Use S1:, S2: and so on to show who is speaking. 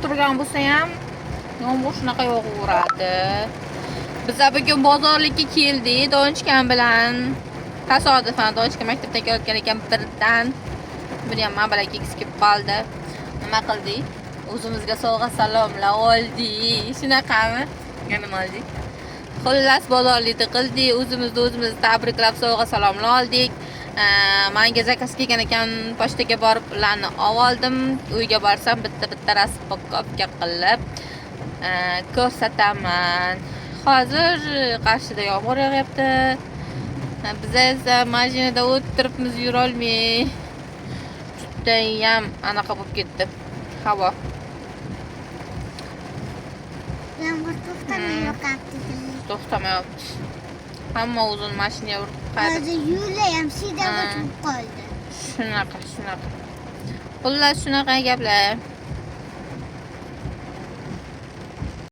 S1: turgan bo'lsa ham, yomg'ir shunaqa yog'averadi. Biza bugun bozorlikka keldik Donchkam bilan. Tasodifan Donchka maktabdan kelayotgan ekan birdan. Buni ham man bilan kelgisi kelib qoldi. Nima qildik? O'zimizga sovg'a salomlar oldik. Shunaqami? Nima oldik? Xullas, bozorlikni qildik, o'zimizni o'zimiz tabriklab sovg'a salomlar oldik. Manga заказ kelgan ekan, pochtaga borib ularni oldim. Uyga borsam bitta-bitta распаковка qilib ko'rsataman. Hozir Qarshida yomg'ir yog'yapti. Biz esa mashinada o'tiribmiz, yurolmay. Judayam anaqa bo'lib ketdi havo.
S2: Yomg'ir to'xtamay yoqyapti.
S1: To'xtamayapti. Hamma o'zini mashinaga urib qaytib.
S2: Hozir yo'li ham siydan
S1: Ha.
S2: o'tib qoldi.
S1: Shunaqa, shunaqa. Xullas, shunaqa gaplar.